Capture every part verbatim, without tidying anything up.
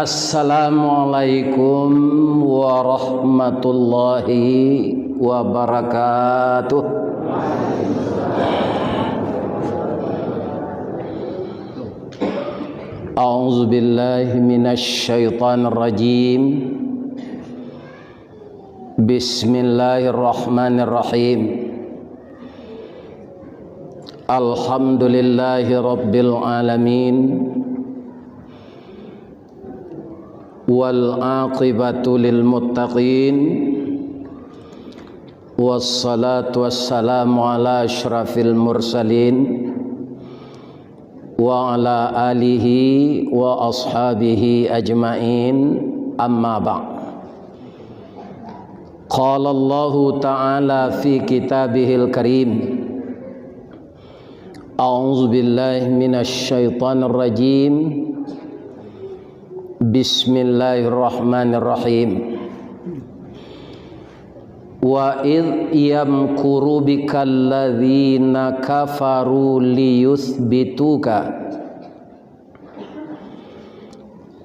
Assalamualaikum warahmatullahi wabarakatuh. A'udzubillahi minasyaitonirrajim. Bismillahirrahmanirrahim. Alhamdulillahi rabbil alamin. Wal aqibatu lil muttaqin. Wassalatu wassalamu ala asyrafil mursalin, wa ala alihi wa ashabihi ajmain, amma ba'd. Qala Allahu ta'ala fi kitabihil karim, a'udzu billahi minasy syaithanir rajim. Bismillahirrahmanirrahim. Wa idh yamkuru bikal ladzina kafaru liyutsbituka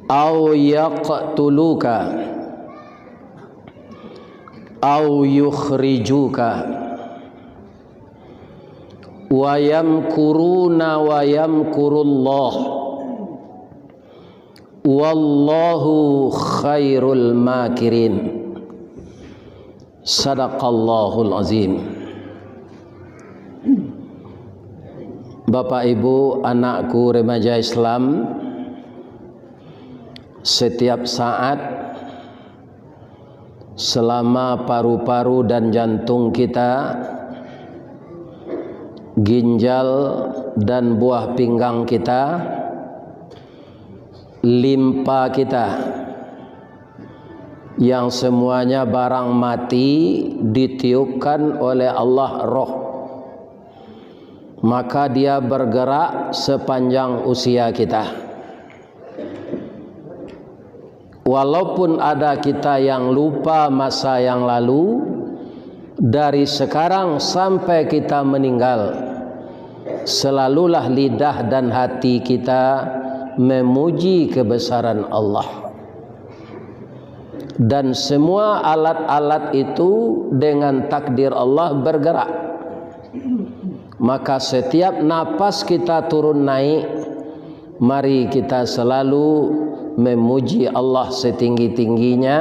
aw yaqtuluka aw yukhrijuka wa yamkuruna wa yamkurullah wallahu khairul makirin. Sadaqallahul azim. Bapak, Ibu, anakku remaja Islam, setiap saat, selama paru-paru dan jantung kita, ginjal dan buah pinggang kita, limpa kita, yang semuanya barang mati, ditiupkan oleh Allah roh, maka dia bergerak sepanjang usia kita. Walaupun ada kita yang lupa masa yang lalu, dari sekarang sampai kita meninggal, selalulah lidah dan hati kita memuji kebesaran Allah. Dan semua alat-alat itu dengan takdir Allah bergerak. Maka setiap napas kita turun naik, mari kita selalu memuji Allah setinggi-tingginya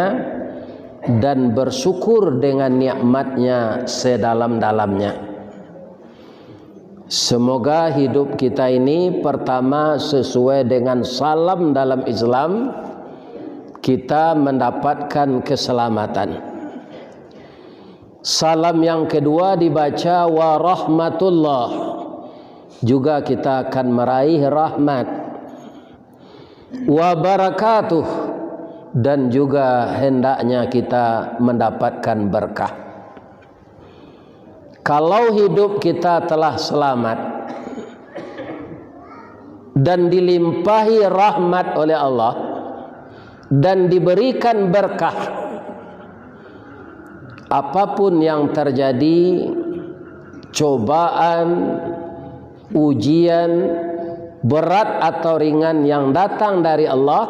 dan bersyukur dengan nikmat-Nya sedalam-dalamnya. Semoga hidup kita ini, pertama, sesuai dengan salam dalam Islam, kita mendapatkan keselamatan. Salam yang kedua dibaca wa rahmatullah, juga kita akan meraih rahmat, wa barakatuh, dan juga hendaknya kita mendapatkan berkah. Kalau hidup kita telah selamat dan dilimpahi rahmat oleh Allah dan diberikan berkah, apapun yang terjadi, cobaan, ujian, berat atau ringan yang datang dari Allah,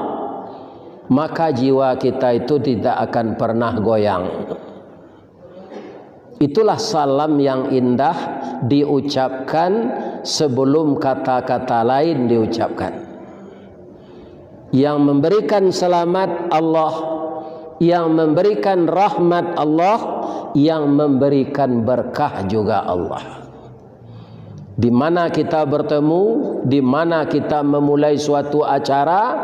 maka jiwa kita itu tidak akan pernah goyang. Itulah salam yang indah diucapkan sebelum kata-kata lain diucapkan. Yang memberikan selamat Allah, yang memberikan rahmat Allah, yang memberikan berkah juga Allah. Di mana kita bertemu, di mana kita memulai suatu acara,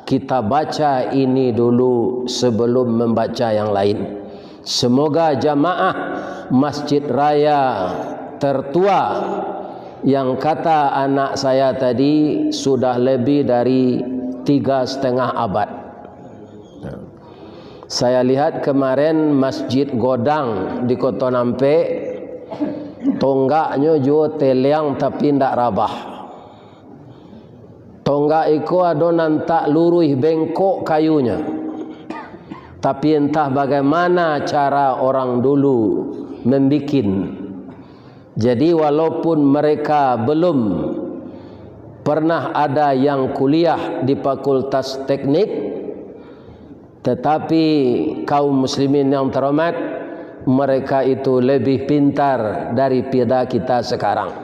kita baca ini dulu sebelum membaca yang lain. Semoga jamaah Masjid Raya tertua yang kata anak saya tadi sudah lebih dari tiga setengah abad. Saya lihat kemarin Masjid Godang di Koto Nampek, tonggaknyo juo teliang tapi indak rabah. Tonggak iko ado nan tak luruih, bengkok kayunyo. Tapi entah bagaimana cara orang dulu membikin. Jadi, walaupun mereka belum Pernah ada yang kuliah di Fakultas Teknik, tetapi kaum muslimin yang terhormat, mereka itu lebih pintar daripada kita sekarang.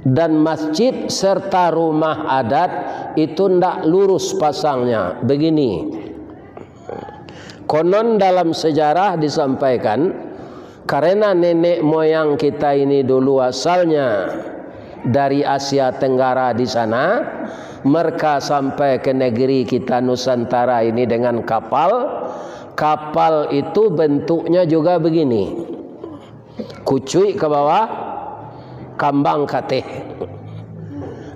Dan masjid serta rumah adat itu ndak lurus pasangnya. Begini, konon dalam sejarah disampaikan, karena nenek moyang kita ini dulu asalnya dari Asia Tenggara di sana, mereka sampai ke negeri kita Nusantara ini dengan kapal. Kapal itu bentuknya juga begini, kucuik ke bawah, kambang kateh.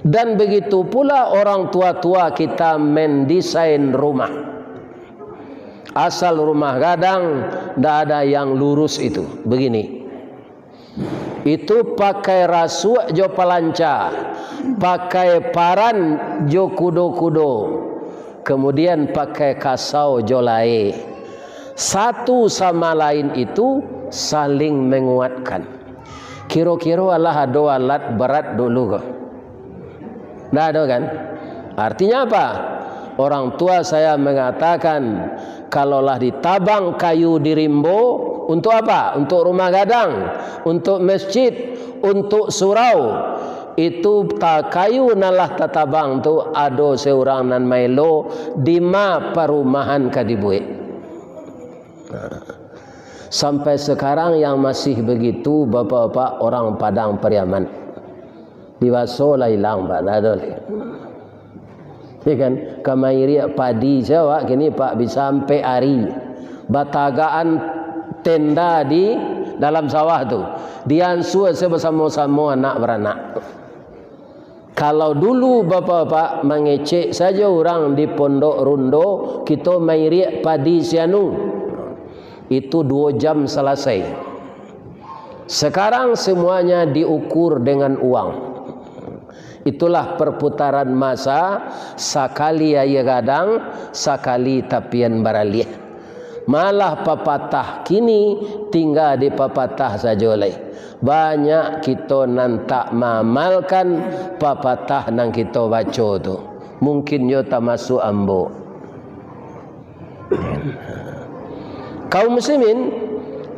Dan begitu pula orang tua-tua kita mendesain rumah. Asal rumah gadang, ndak ada yang lurus itu. Begini. Itu pakai rasuak jo palanca, pakai paran jo kudo-kudo, kemudian pakai kasau jo lae. Satu sama lain itu saling menguatkan. Kiro-kiro alah ado alat berat dulu ko? Ndak ado kan? Artinya apa? Orang tua saya mengatakan, kalau lah ditabang kayu di rimbo, untuk apa? Untuk rumah gadang, untuk masjid, untuk surau. Itu ta-, kayu nan lah tatabang tu ado seurang nan maelo, dima parumahan ka dibuek. Sampai sekarang yang masih begitu, bapak-bapak orang Padang Pariaman. Di baso lah ilang, Pak, ndak ado lai. Ya kan? Ka mairiak padi se awak kini, Pak, bisa ampek ari. Batagakan tenda di dalam sawah tu. Diansua se basamo-samo anak baranak. Kalau dulu bapak-bapak mangecek sajo urang di Pondok Rundo, kito mairiak padi sianu, itu duo jam salasai. Sekarang semuanya diukur dengan uang. Itulah perputaran masa, sakali aia gadang, sakali tapian baraliah. Malah papatah kini tingga di papatah sajo lai. Banyak kito nan tak maamalkan papatah nan kito baco tu. Mungkin yo tamasuak ambo. Kaum muslimin,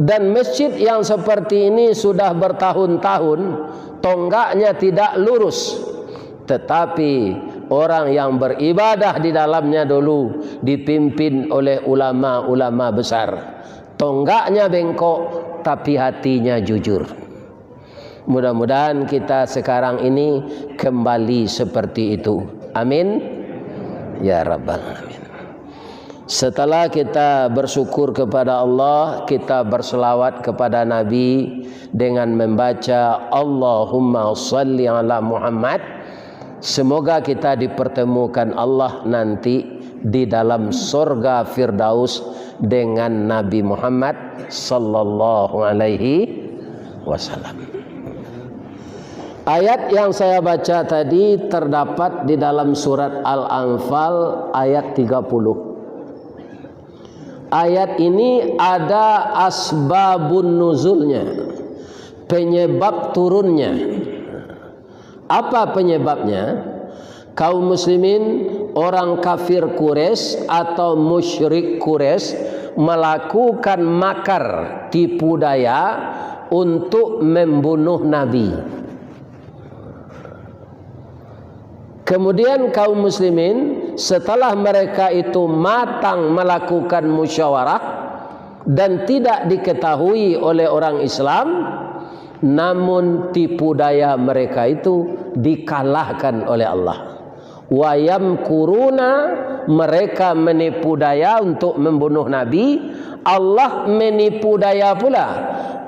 dan masjid yang seperti ini sudah bertahun-tahun tonggaknya tidak lurus. Tetapi orang yang beribadah di dalamnya dulu dipimpin oleh ulama-ulama besar. Tonggaknya bengkok, tapi hatinya jujur. Mudah-mudahan kita sekarang ini kembali seperti itu. Amin. Ya Rabbal Alamin. Setelah kita bersyukur kepada Allah, kita berselawat kepada Nabi dengan membaca Allahumma salli ala Muhammad. Semoga kita dipertemukan Allah nanti di dalam sorga Firdaus dengan Nabi Muhammad sallallahu alaihi wasallam. Ayat yang saya baca tadi terdapat di dalam surat Al-Anfal ayat tiga puluh. Ayat ini ada asbabun nuzulnya, penyebab turunnya. Apa penyebabnya? Kaum muslimin, orang kafir Quraisy atau musyrik Quraisy melakukan makar, tipu daya untuk membunuh Nabi. Kemudian kaum muslimin, setelah mereka itu matang melakukan musyawarah dan tidak diketahui oleh orang Islam, namun tipu daya mereka itu dikalahkan oleh Allah. Wayam kuruna, mereka menipu daya untuk membunuh Nabi, Allah menipu daya pula.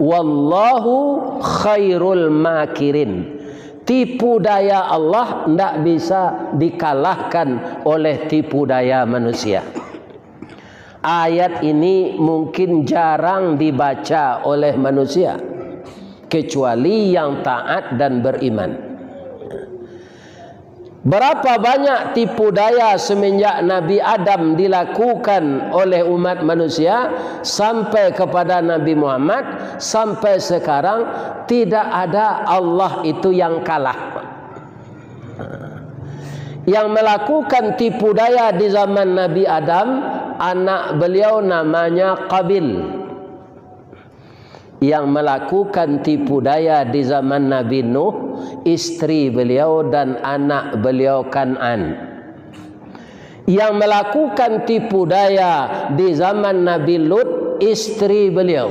Wallahu khairul makirin. Tipu daya Allah ndak bisa dikalahkan oleh tipu daya manusia. Ayat ini mungkin jarang dibaca oleh manusia, kecuali yang taat dan beriman. Berapa banyak tipu daya semenjak Nabi Adam dilakukan oleh umat manusia sampai kepada Nabi Muhammad, sampai sekarang tidak ada Allah itu yang kalah. Yang melakukan tipu daya di zaman Nabi Adam, anak beliau namanya Qabil. Yang melakukan tipu daya di zaman Nabi Nuh, istri beliau dan anak beliau Kan'an. Yang melakukan tipu daya di zaman Nabi Lut, istri beliau.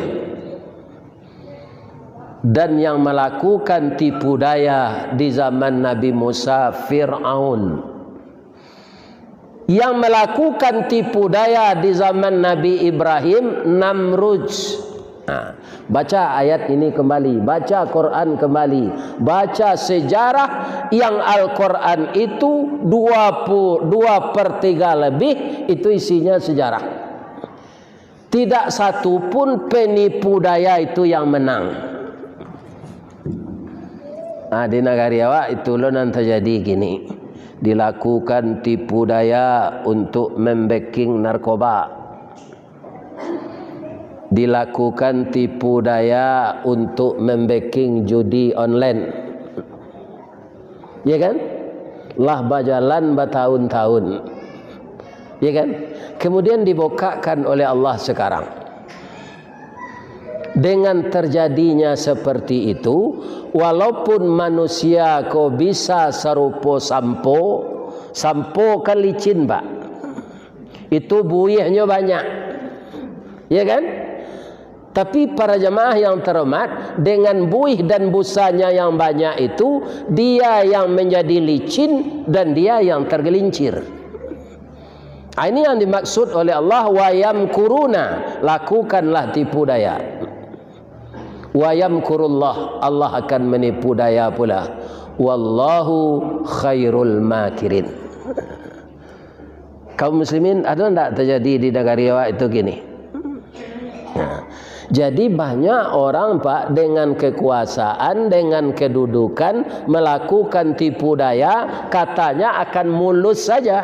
Dan yang melakukan tipu daya di zaman Nabi Musa, Firaun. Yang melakukan tipu daya di zaman Nabi Ibrahim, Namrud. Nah, baca ayat ini kembali, baca Quran kembali, baca sejarah yang Al-Quran itu dua pu-, dua per tiga lebih itu isinya sejarah. Tidak satu pun penipu daya itu yang menang. Ah, di nagari awak itu lo nan terjadi kini. Dilakukan tipu daya untuk membacking narkoba. Dilakukan tipu daya untuk membacking judi online. Ya kan? Lah bajalan batahun-tahun. Ya kan? Kemudian dibukakkan oleh Allah sekarang. Dengan terjadinya seperti itu, walaupun manusia ko bisa sarupo sampo, sampo kan licin, Pak. Itu buihnyo banyak. Ya kan? Tapi para jamaah yang terhormat, dengan buih dan busanya yang banyak itu, dia yang menjadi licin dan dia yang tergelincir. Ah, ini yang dimaksud oleh Allah, "Wa yamkuruna," lakukanlah tipu daya. "Wa yamkurullah," Allah akan menipu daya pula. "Wallahu khairul makirin." Kaum muslimin, ada ndak terjadi di nagari awak itu kini? Nah, jadi banyak orang, Pak, dengan kekuasaan, dengan kedudukan, melakukan tipu daya, katanya akan mulus saja.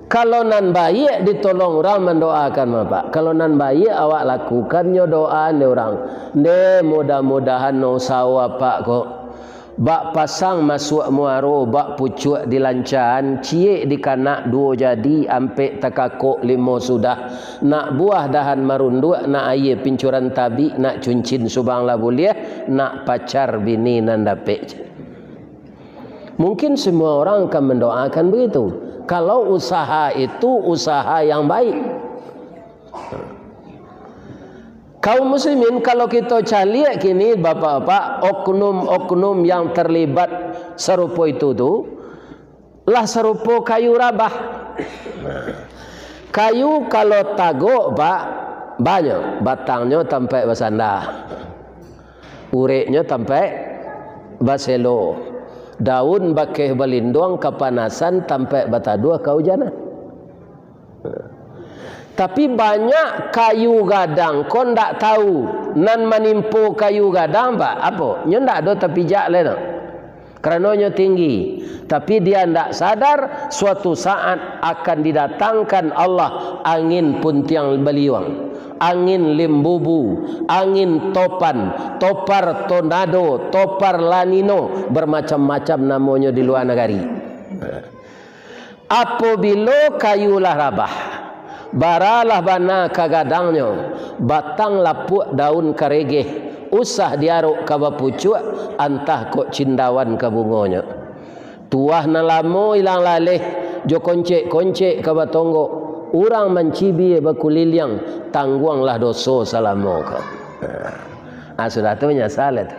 Kalau nan baiak ditolong urang mandoakan, Pak. Kalau nan baiak awak lakukan nyo doa nyo urang. Nde, mudah-mudahan no usaho apak ko. Bak pasang masuak muaro, bak pucuak dilancaan, ciek dikanak duo jadi, ampek takakok limo sudah, nak buah dahan marunduak, nak aia pincuran tabik, nak cuncin subang lah buliah, nak pacar bini nan dapek. Mungkin semua orang akan mendoakan begitu. Kalau usaha itu usaha yang baik. Kaum muslimin, kalau kito caliak kini, bapak-bapak, oknum-oknum yang terlibat sarupo itu tu, lah sarupo kayu rabah. Kayu kalau tagok, Pak, banyak, batangnyo tampek basanda, ureknyo tampek baselo, daun bakeh balinduang kapanasan, tampek bataduah kaujanan. Tapi banyak kayu gadang ko ndak tahu, nan manimpo kayu gadang, Pak, apo? Nyo ndak ado tapijak lai doh. Karano nyo tinggi. Tapi dia ndak sadar, suatu saat akan didatangkan Allah angin puntiang baliuang, angin limbubu, angin topan, topar tornado, topar lanino, bermacam-macam namonyo di lua nagari. Apobilo kayu lah rabah, bara lah bana ka gadangnyo, batang lapuak, daun karegeh, usah diarok ka bapucuak, antah kok cindawan ka bungonyo. Tuah nan lamo ilang laleh, jo koncek-koncek ka batonggok, urang mancibia bakuliliang, tangguanglah doso salamo ko. Ah, sudah tu manyasal itu.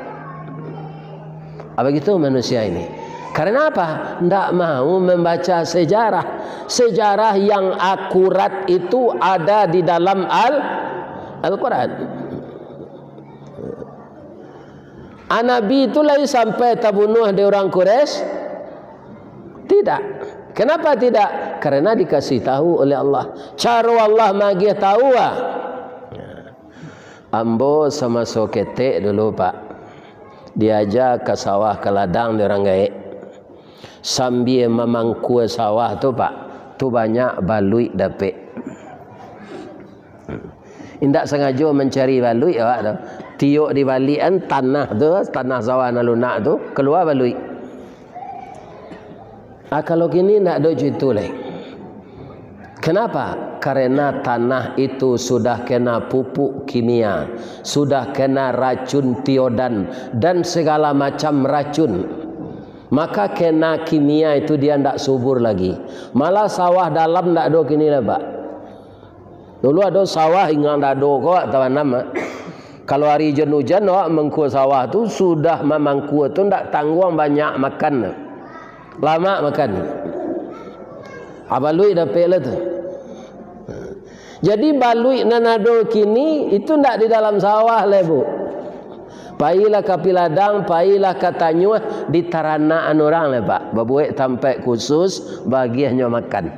Ah, begitu manusia ini. Karena apa? Ndak mau membaca sejarah. Sejarah yang akurat itu ada di dalam Al-, Al-Quran. Ah, Nabi itu lai sampai tabunuah dek urang Quraisy? Tidak. Kenapa tidak? Karena dikasih tahu oleh Allah. Caro Allah magiah tahu, ah. Ambo samaso ketek dulu, Pak, diaja ka sawah, ka ladang di urang gaek. Sambia mamangkua sawah tu, Pak, tu banyak baluik dapek. Indak sangajo mancari baluik awak tu. Tiok dibaliakan tanah tu, tanah sawah nan lunak tu, kalua baluik. Ah, kalau kini ndak ado jo itu lai. Kenapa? Karena tanah itu sudah kena pupuk kimia, sudah kena racun tiodan, dan segala macam racun. Maka kena kimia itu dia ndak subur lagi. Malah sawah dalam ndak ado kini lai, Pak. Dulu ado sawah ingang dado ko awak tanam, ah. Kalau ari ujan-ujan, awak mangkua sawah tu, sudah mamangkua tu ndak tangguang banyak makan. Lamak makan. Ah, baluik dapek lah tu. Jadi baluik nan ado kini, itu ndak di dalam sawah lai, Bu. Pailah ka piladang, pailah ka tanyuah, di taranakan urang lai, Pak. Babuek tampek khusus, bagiahnyo makan.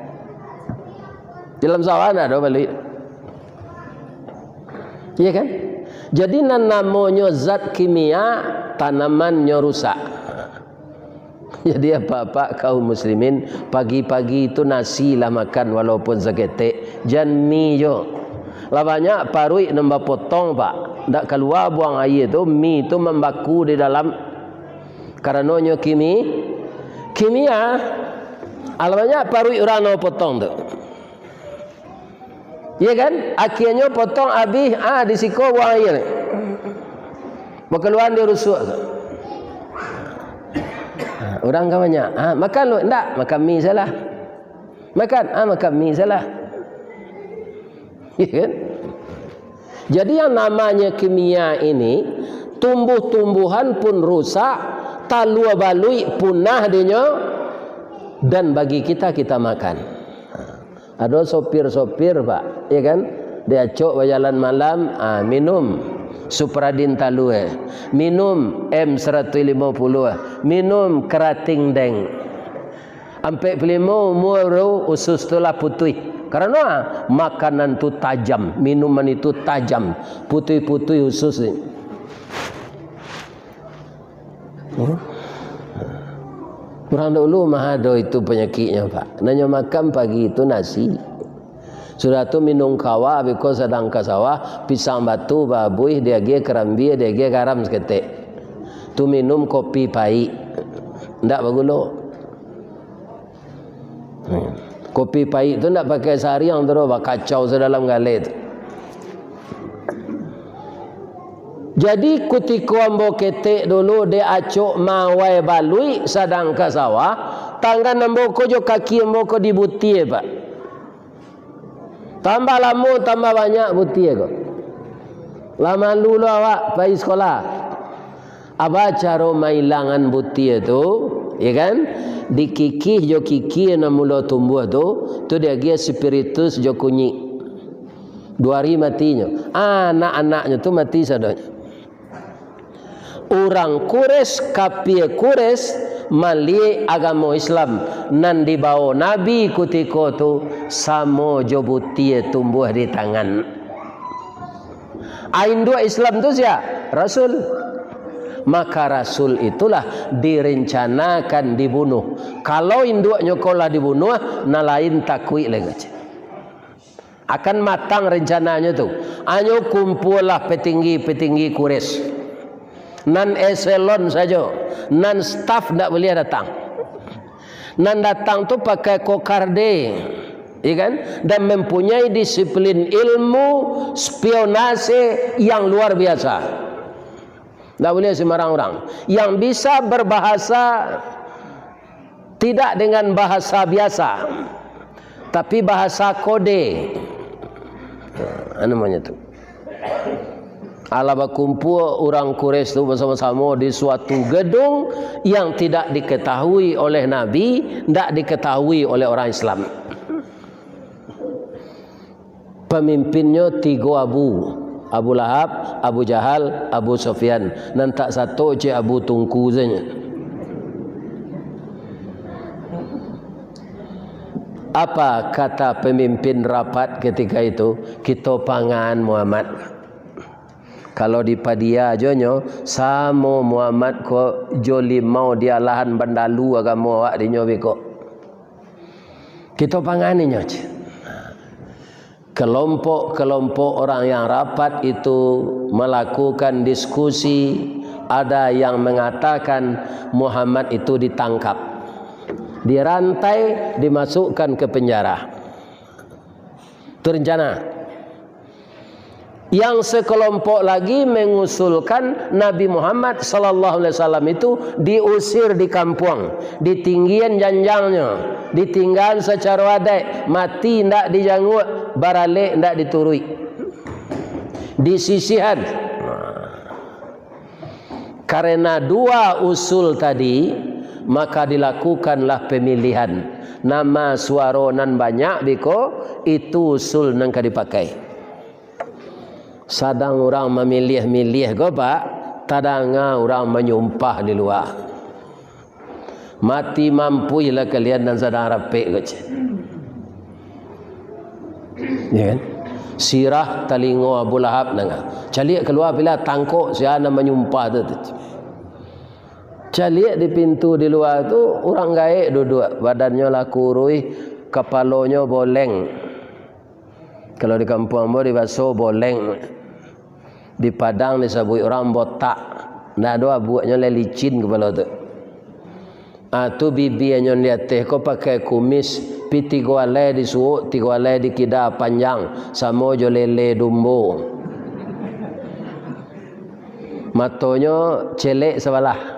Dalam sawah ndak ado baluik. Iya kan? Jadi nan namonyo zat kimia, tanamannyo rusak. Jadi apak-apak kaum muslimin, pagi-pagi tu nasi lah makan walaupun saketek, jan mi jo. Lah banyak paruik nan bapotong, Pak. Ndak kalua buang aia tu, mi tu mambaku di dalam. Karanonyo kimi-, kimia. Alah banyak paruik urang nan bapotong tu. Iya kan? Akhianyo potong abih, ah, di siko buang aia. Bakaluan di rusuak tu. Ah, urang ka banyak. Ah, makan lu, ndak, makan mi salah. Makan, ah, makan mi salah. Iya kan? Jadi yang namanya kimia ini, tumbuh-tumbuhan pun rusak, talua baluik punah dinyo, dan bagi kita, kita makan. Ado sopir-sopir, Pak, ya kan? Diacok bajalan malam, ah, minum Supradin talua, minum M saratuih limo puluah, minum Kerating Deng. Ampek puluah limo umua baru usus tu lah putuih. Karano, ah, makanan tu tajam, minuman itu tajam, putuih-putuih usus ni. Hmm? Urang dulu mah ado itu panyakiknyo, Pak. Nan nyo makan pagi tu nasi. Sudah tu minum kawa, biko sadang ka sawah, pisang batu babuih, diagiah karambia, diagiah garam saketek. Tu minum kopi paik. Ndak bagulo. Hmm. Kopi paik tu ndak pakai sariang tu doh, bakacau sadalam galeh tu. Jadi, kutiko ambo ketek dulu, dek acok mawai baluik sadang ka sawah, tangan ambo ko jo kaki ambo ko dibutia, Pak. Tambah lamo, tambah banyak butia ko. Lah malu lo awak pai sikola. Apa caro mailangan butia tu, ya kan? Dikikih jo kiki nan mulo tumbuah tu, tu diagiah spiritus jo kunyik. Duo ari matinyo. Anak-anaknyo tu mati sadonyo. Urang Quraisy, kapia Quraisy, maliek agamo Islam nan dibawo Nabi kutiko tu samo jo butia tumbuah di tangan. A, induak Islam tu sia? Rasul. Maka Rasul itulah direncanakan dibunuh. Kalau induaknyo ko lah dibunuah, nan lain takuik lai kecek. Akan matang rencananyo tu. Anyo kumpualah petinggi-petinggi Quraisy. Nan eselon sajo, nan staf ndak buliah datang. Nan datang tu pakai kokarde, ya kan? Dan mempunyai disiplin ilmu spionase yang luar biasa. Ndak buliah sembarang urang. Yang bisa berbahasa tidak dengan bahasa biasa, tapi bahasa kode. Ha, namonyo tu. Alah bakumpua urang Quraisy tu basamo-samo di suatu gedung yang tidak diketahui oleh Nabi, ndak diketahui oleh orang Islam. Pamimpinyo tigo Abu, Abu Lahab, Abu Jahal, Abu Sufyan. Nan tak sato cek Abu Tungku sajo. Apa kata pemimpin rapat ketika itu? "Kito pangan Muhammad." Kalau dipadia jo nyo, samo Muhammad ko jo limau di alahan bandalu agamo awak dinyo beko. Kito pangan inyo, cek. Kelompok-kelompok orang yang rapat itu melakukan diskusi, ada yang mengatakan Muhammad itu ditangkap. Dirantai, dimasukkan ke penjara. Itu rencana. Yang sekelompok lagi mengusulkan Nabi Muhammad sallallahu alaihi wasallam itu diusir di kampuang, ditinggian janjangnyo, ditinggaan sacaro adaik, mati indak dijanguak, baralek indak dituruik, disisihan. Karena dua usul tadi, maka dilakukanlah pemilihan. Nama suaro nan banyak biko, itu usul nan ka dipakai. Sadang urang mamiliah-miliah ko, Pak, tadanga urang manyumpah di lua. Mati mampuihlah kalian nan sadang rapek ko, ceh. Ya kan? Sirah talingo Abu Lahab nanga. Caliak kalua, pila tangkok sia nan manyumpah tu, tu. Caliak di pintu di lua tu, urang gaek duduak, badannyo lah kuruih, kapalonyo boleng. Kalau di kampuang ambo dibaso boleng. Di Padang disabuik urang botak. Ndak ado abuaknyo, lai licin kapalo tu. Ah, tu bibianyo di ateh ko pakai kumis, pi tigo alai disuok, tigo alai dikida panjang, samo jo lele dumbo. Matonyo celek sabalah.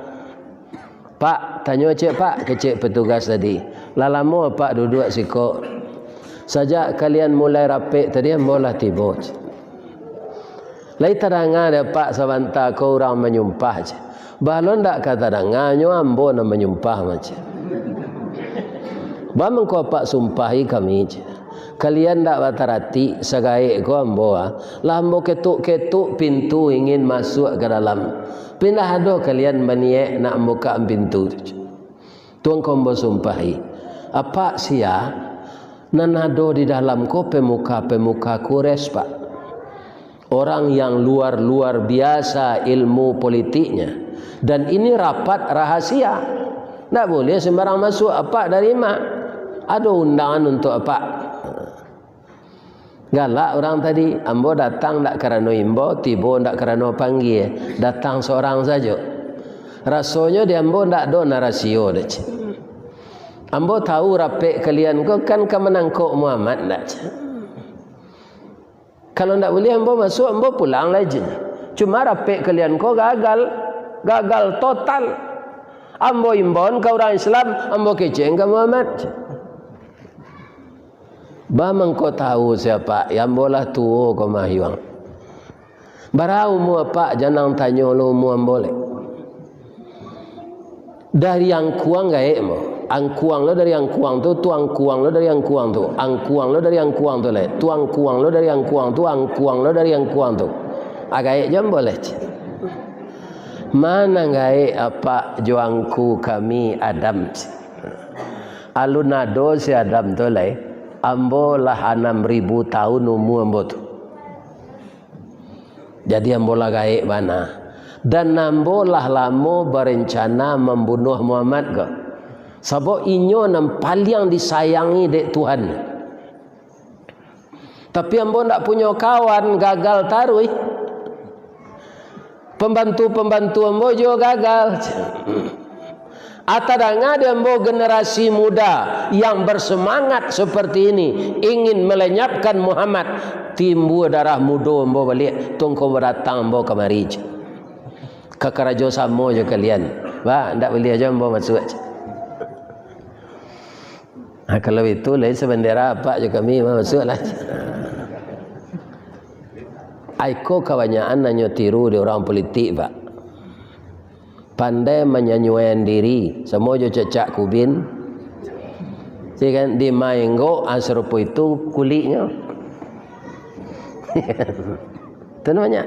"Pak, tanyo ciek, Pak," kecek petugas tadi. "Lah lamo Apak duduak siko?" "Sajak kalian mulai rapek tadi, ambo lah tibo." "Lai tadanga dek Apak sabanta ko urang manyumpah?" ceh. "Baa lo ndak ka tadanga, nyo ambo nan manyumpah mah," ceh. "Baa mangko Apak sumpahi kami?" ceh. "Kalian ndak bataratik, sagaek ko ambo, ah. Lah ambo ketuk-ketuk pintu ingin masuak ka dalam. Pindah ado kalian baniaik nak mambukak pintu tu. Tu mangko ambo sumpahi. Apak sia, nan ado di dalam ko pemuka-pemuka Quraisy, Pak. Orang yang luar-luar biasa ilmu politiknya. Dan ini rapat rahasia. Ndak buliah sembarang masuak. Apak dari ma? Ado undangan untuak Apak." Galak urang tadi, "Ambo datang ndak karano imbau, tibo ndak karano panggia, datang sorang sajo. Rasonyo di ambo ndak ado nan rasio doh," ceh. "Ambo tahu rapek kalian ko kan ka manangkok Muhammad ndak," ceh. "Kalau ndak buliah ambo masuak, ambo pulang lai," ceh. "Cuma rapek kalian ko gagal, gagal total. Ambo imbauan ka urang Islam, ambo kecekan ka Muhammad," ceh. "Baa mangko tahu sia, Pak, ambo lah tuo ko mah, Yuang." "Bara umua Apak, jan nan tanyo lo umua ambo lai." "Dari angkuang gaek ambo. Angkuang lo dari angkuang tu, tu angkuang lo dari angkuang tu, angkuang lo dari angkuang tu lai, tu angkuang lo dari angkuang tu, angkuang lo dari angkuang tu. Ah, gaek jo ambo lai," ceh. "Ma nan gaek Apak jo angku kami Adam?" ceh. "Alun ado si Adam tu lai, ambo lah anam ribu taun umua ambo tu. Jadi ambo lah gaek bana. Dan ambo lah lamo barencana mambunuah Muhammad ko. Sabab inyo nan paliang disayangi dek Tuhan. Tapi ambo ndak punyo kawan, gagal taruih. Pambantu-pambantu ambo juo gagal." Atau danga di ambo generasi muda yang bersemangat seperti ini, ingin melenyapkan Muhammad, timbua darah mudo ambo baliak, tu mangko datang ambo kamari, ceh. Ka karajo samo jo kalian. Bah, ndak buliah jo ambo masuak, ceh. Ha, kalau itu, lain sabendera Apak jo kami, mah, masuaklah. Ai ko kabanyakan hanyo tiru di urang politik, Pak. Pandai manyanyuaian diri, samo jo cacak kubin. Ya kan, di ma enggok, ah, sarupo itu kuliknyo. Itu namanya.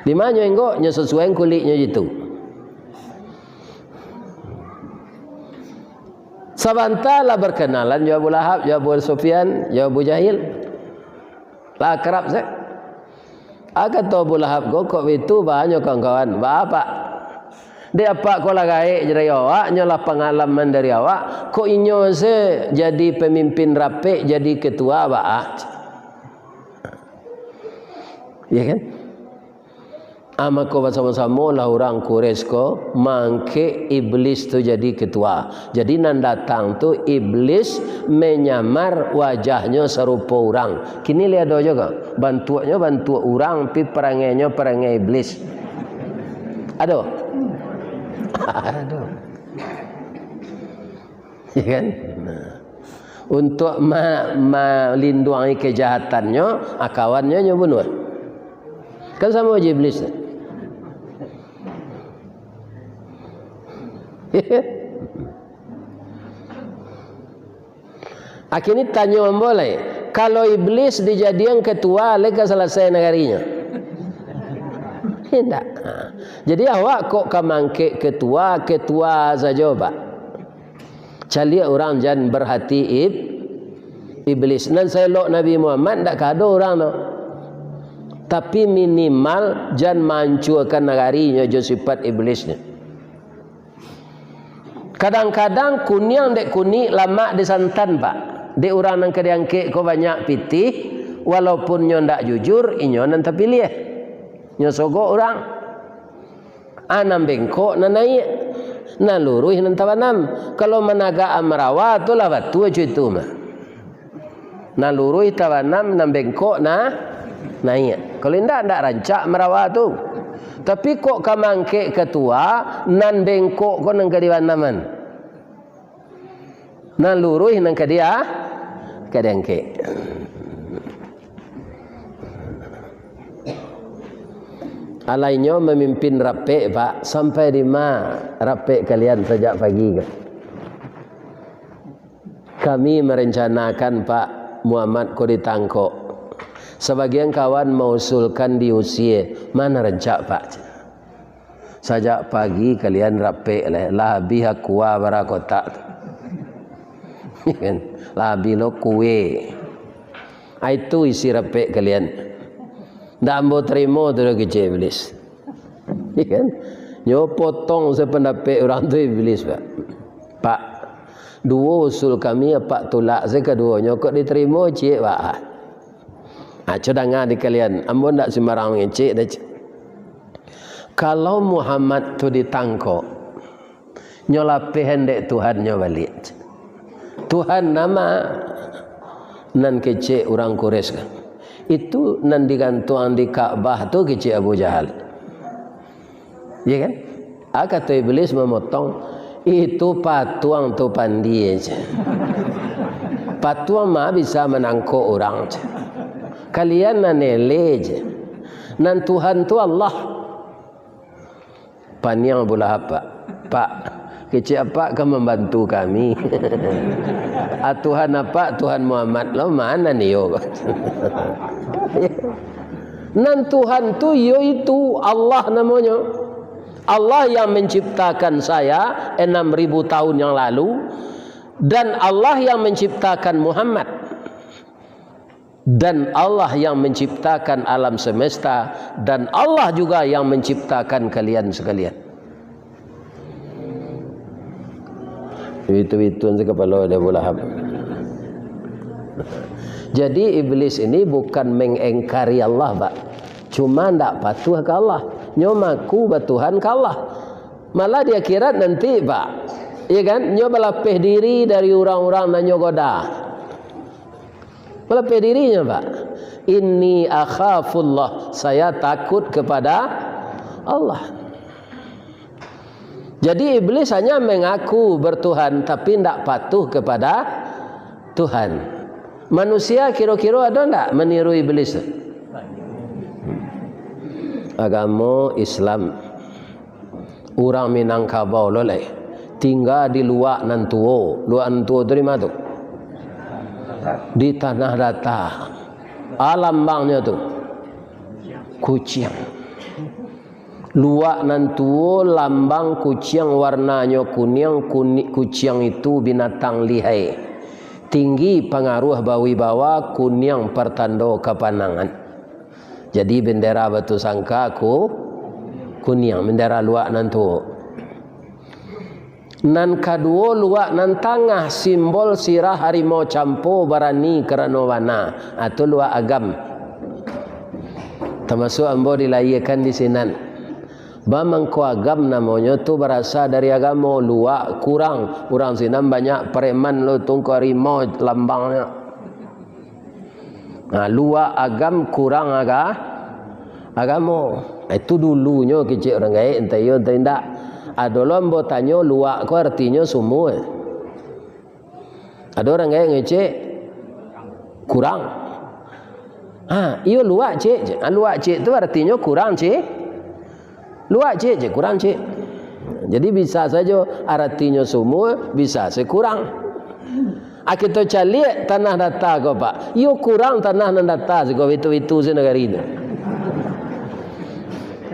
Di ma nyo enggok, nyo sasuai kuliknyo jitu. Sabanta lah berkenalan jo Abu Lahab, jo Abu Sufyan, jo Abu Jahil. Lah akrab se. Ah, kato Abu Lahab ko, "Kok bitu, baa nyo kawan-kawan? Baa, Pak? Dek Apak ko lah gaek dari awak, nyo lah pangalaman dari awak. Kok inyo se jadi pemimpin rapek, jadi ketua, baa?" Ya kan? Ah, mako basamo-samolah urang Quraisy ko mangkek Iblis tu jadi ketua. Jadi nan datang tu Iblis menyamar wajahnyo sarupo urang. Kini lai ado juo ko. Bantuaknyo bantuak urang, tapi parangainyo parangai Iblis. Ado? Ado. Ya kan? Nah. Untuak ma-, malinduangi kajahatannyo, ah, kawannyo nyo bunuah. Kan samo jo Iblis. Akhirnyo tanyo ambo lai, kalau Iblis dijadian ketua, lai ka salasai nagarinyo? Indak. Jadi awak kok ka mangkek ketua, ketua sajo, Pak. Caliak urang jan berhati ib-, Iblis. Nan saelok Nabi Muhammad ndak ka ado urang tu. Tapi minimal jan mancuakan nagarinyo jo sifat Iblisnyo. Kadang-kadang kuniang dek kunik, lamak dek santan, Pak. Dek urang nan ka diangkek ko banyak pitih, walaupun nyo ndak jujur, inyo nan tapiliah. Nyo sogok urang. Ah, nan bengkok nan naiak, nan luruih nan tabanam. Kalau managak amarawa tu lah batua co itu mah. Nan luruih tabanam, nan bengkok nah naiak. Kalau indak, indak rancak amarawa tu. Tapi kok ka mangkek ketua, nan bengkok ko nan ka dibanaman. Nan luruih nan ka dia, ka diangkek. Alainyo mamimpin rapek, Pak, sampai di ma rapek kalian sajak pagi ko? Kami merencanakan, Pak, Muhammad ko ditangkok. Sabagian kawan mausulkan diusie. Ma nan rancak, Pak? Sajak pagi kalian rapek lai, lah abih Aqua bara kotak tu. Kan? Lah abih lo kue. Ah, itu isi rapek kalian. Ndak ambo tarimo tu doh, kecek Iblis. Kan? Nyo potong sapandapek urang tu Iblis, Pak. Pak, duo usul kami, Apak tulak se kaduonyo, kok ditarimo ciek, Pak? Ah, co danga di kalian, ambo ndak sumbarang mangecek doh, cek. Kalau Muhammad tu ditangkok, nyo lapehan dek Tuhannyo baliak, cek. Tuhan nama nan kecek urang Quraisy kan? Itu nan digantuang di Ka'bah tu, kecek Abu Jahal. Iya kan? Ah, kato Iblis mamotong, "Itu patuang tu pandie," cek. "Patuang ma bisa manangkok urang," cek. "Kalian nan eleh," cek. "Nan Tuhan tu Allah." Paniang Abu Lahab, Pak. "Pak, kecek Apak ka mambantu kami. Ah, Tuhan Apak, Tuhan Muhammad lo, ma nan iyo?" Nan Tuhan tu, iyo itu, Allah namonyo. Allah yang menciptakan saya enam ribu tahun yang lalu, dan Allah yang menciptakan Muhammad, dan Allah yang menciptakan alam semesta, dan Allah juga yang menciptakan kalian sekalian. Itu-itu se kapalo dek Abu Lahab. Jadi, Iblis ini bukan mengingkari Allah, Pak. Cuma ndak patuh ka Allah. Nyo maku batuhan ka Allah. Malah di akhirat nanti, Pak. Iya kan? Nyo balapeh diri dari urang-urang nan nyo goda. Balapeh dirinyo, Pak. "Inni akhafullah, saya takut kepada Allah." Jadi, Iblis hanya mengaku bertuhan, tapi ndak patuh kepada Tuhan. Manusia kiro-kiro ado ndak maniru Iblis tu? Agamo Islam. Urang Minangkabau lo lai, tingga di Luak Nan Tuo. Luak Nan Tuo tu di ma tu? Di Tanah Data. Ah, lambangnyo tu kuciang. Luak Nan Tuo, lambang kuciang, warnanyo kuniang, kuni-, kuciang itu binatang lihai. Tinggi, pangaruah, bawibawa, kuniang, partando kapanangan. Jadi, bendera Batusangka ku-, kuniang, bendera Luak Nan Tuo. Nan kaduo, Luak Nan Tangah, simbol sirah harimau campo, barani karano bana, atau Luak Agam. Tamasuak ambo dilahiakan di sinan. Ba mangko agam namonyo tu barasa dari agamo, luak kurang. Urang sinan banyak preman lo tungko harimau lambangnyo. Nah, luak agam kurang aga-, agamo. Itu dulunyo kecek urang gaek, entah iyo entah indak. Ado lo ambo tanyo, luak ko artinyo sumua. Ado urang gaek ngecek, kurang. Ha, iyo luak, Cik. Ha, luak, Cik, tu artinyo kurang, Cik. Luak, Cik, Cik, kurang, Cik. Jadi, bisa sajo aratinyo sumua, bisa se kurang. Ha, kito caliak tanah data ko, Pak. Iyo kurang tanah nan data siko, itu-itu se nagari tu.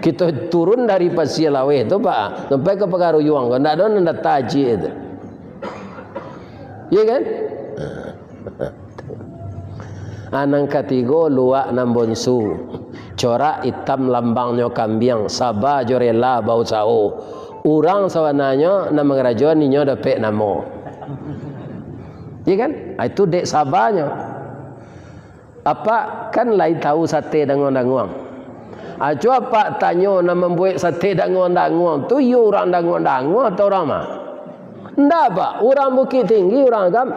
Kito turun dari Pasia Laweh tu, Pak, sampai ka Pagaruyuang ko, ndak ado nan data ciek tu. Iya kan? Ah, nan katigo, luak nan bonsu. Corak itam lambangnyo kambiang, saba jo rela bausaho. Urang sabananyo nan mangarajoan inyo dapek namo. Iya kan? Ah, itu dek sabanyo. Apak kan lai tahu sate danguang-danguang. Aco apak tanyo nan mambuek sate danguang-danguang tu, iyo urang danguang-danguang atau urang ma? Ndak, Pak. Urang Bukik Tinggi, urang agam.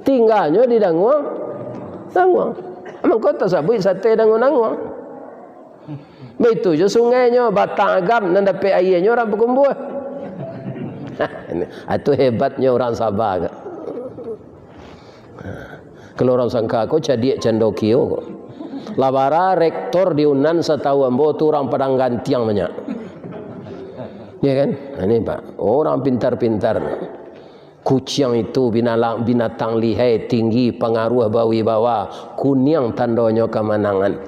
Tingganyo di danguang-danguang. Mangko tasabuik sate danguang-danguang. Baitu jo sungainyo, batang agam nan dapek aianyo urang Pakumbuah. Itu hebatnyo urang Sabah ko. Kalau urang sangka ko cadiak cando kio ko. Lah bara rektor di Unan, satahu ambo tu urang Padang Gantiang banyak. Ya kan? Nah, ini, Pak. Urang pintar-pintar. Kuciang itu binalang-, binatang lihai, tinggi, pangaruah, bawibawa, kuniang tandonyo kamanangan.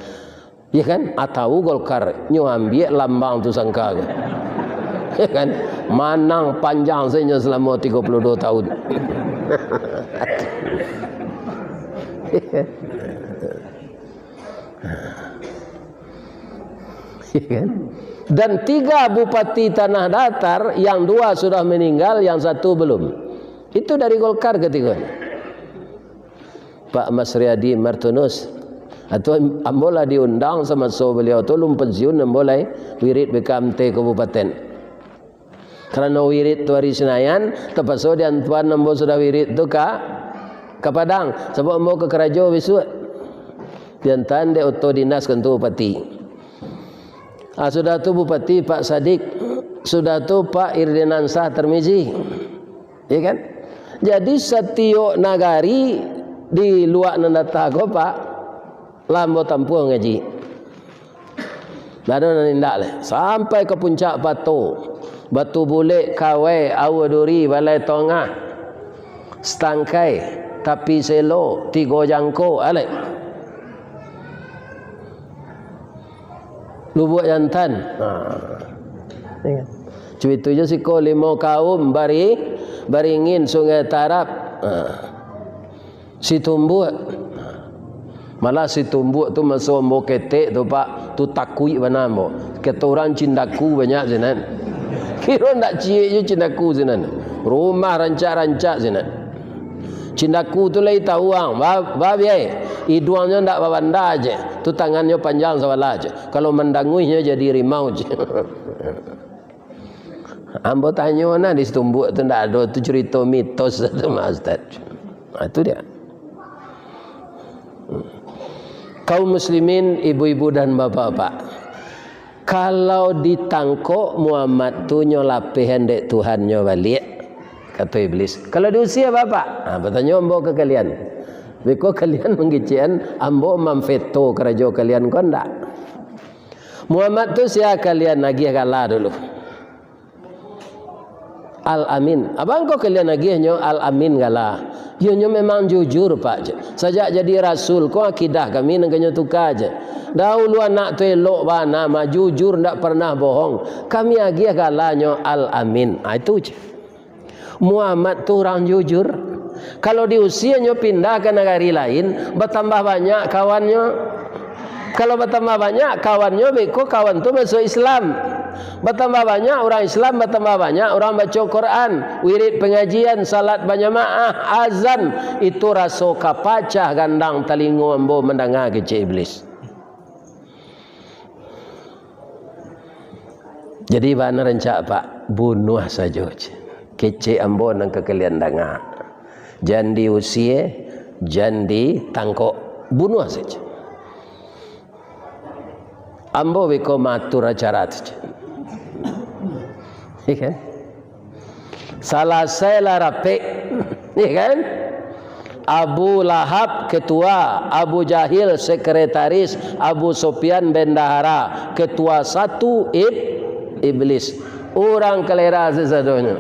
Ya kan? Atau Golkar nyo ambiak lambang tu sangka ko. Ya kan? Manang panjang sajo salamo tigo puluah duo tahun. Ya kan? Dan tiga bupati Tanah Datar, yang dua sudah meninggal, yang satu belum. Itu dari Golkar ketiga. Pak Masriadi Martunus. Atau ambo lah diundang samaso baliau tu lum pensiun, ambo lai wirid B K M T kabupaten. Karano wirid tu ari Sinayan, tapaso diantuan ambo sudah wirid tu ka, ka Padang. Sabab ambo ka karajo bisuak. Diantaan dek oto dinas kantua bupati. Ah, sudah tu Bupati Pak Sadik, sudah tu Pak Irdinansah Tarmizi. Ya kan? Jadi, satiok nagari di luak nan data ko, Pak, lah ambo tampuah ngaji. Ndak ado nan indak lai. Sampai ka Puncak Pato, Batu Bulek, Kawai, Aua Duri, Balai Tongah, Satangkai, Tapi Selo, Tigo Jangko, alai. Lubuak Jantan. Ha. Cuitu jo siko Limau Kaum, Bari-, Baringin, Sungai Tarap. Ha. Situmbuak. Malah Situmbuak tu maso ambo ketek tu, Pak, tu takuik bana ambo. Kato urang cindaku banyak sinan. Kiro ndak ciek jo cindaku sinan. Rumah rancak-rancak sinan. Cindaku tu lai tahu ang, ba-, ba-, biai. Iduangnyo ndak babanda je. Tu tangannyo panjang sabalah je. Kalau mandanguihnyo jadi rimau je. Ambo tanyo nah di Situmbuak tu ndak ado tu carito mitos tu mah, Ustaz. Ha, tu dia. Kaum muslimin, ibu-ibu dan bapak-bapak, kalau ditangkok Muhammad tu nyo lapehan dek Tuhannyo baliak, kato Iblis, "Kalau diusia, Bapak?" Ha, batanyo ambo ka kalian. Beko kalian manggecekan ambo mamveto karajo kalian ko ndak? Muhammad tu sia kalian agiah gala dulu? Al-Amin. Abang ko kalian agiahnyo Al-Amin gala. Iyo nyo memang jujur, Pak, je. Sajak jadi rasul ko akidah kami nan kanyo tuka je. Dahulu anak tu elok bana mah, jujur, ndak pernah bohong. Kami agiah galanyo Al-Amin. Ah, itu je. Muhammad tu urang jujur. Kalau diusianyo pindah ka nagari lain, batambah banyak kawannyo. Kalau batambah banyak kawannyo, beko kawan tu masuak Islam. Batambah banyak urang Islam, batambah banyak urang baco Quran, wirid pangajian, salat bajamaah, azan, itu raso ka pacah gandang talingo ambo mandanga kecek Iblis. Jadi bana rancak, Pak, bunuah sajo, cek. Kecek ambo nan ka kalian danga. Jan diusie, jan ditangkok, bunuah sajo. Ambo beko maatur acara tu, cek. Iya kan? Salasailah rapek, iya kan? Abu Lahab ketua, Abu Jahil sekretaris, Abu Sufyan bendahara, ketua satu ib-, iblis. Urang kalera sasadonyo.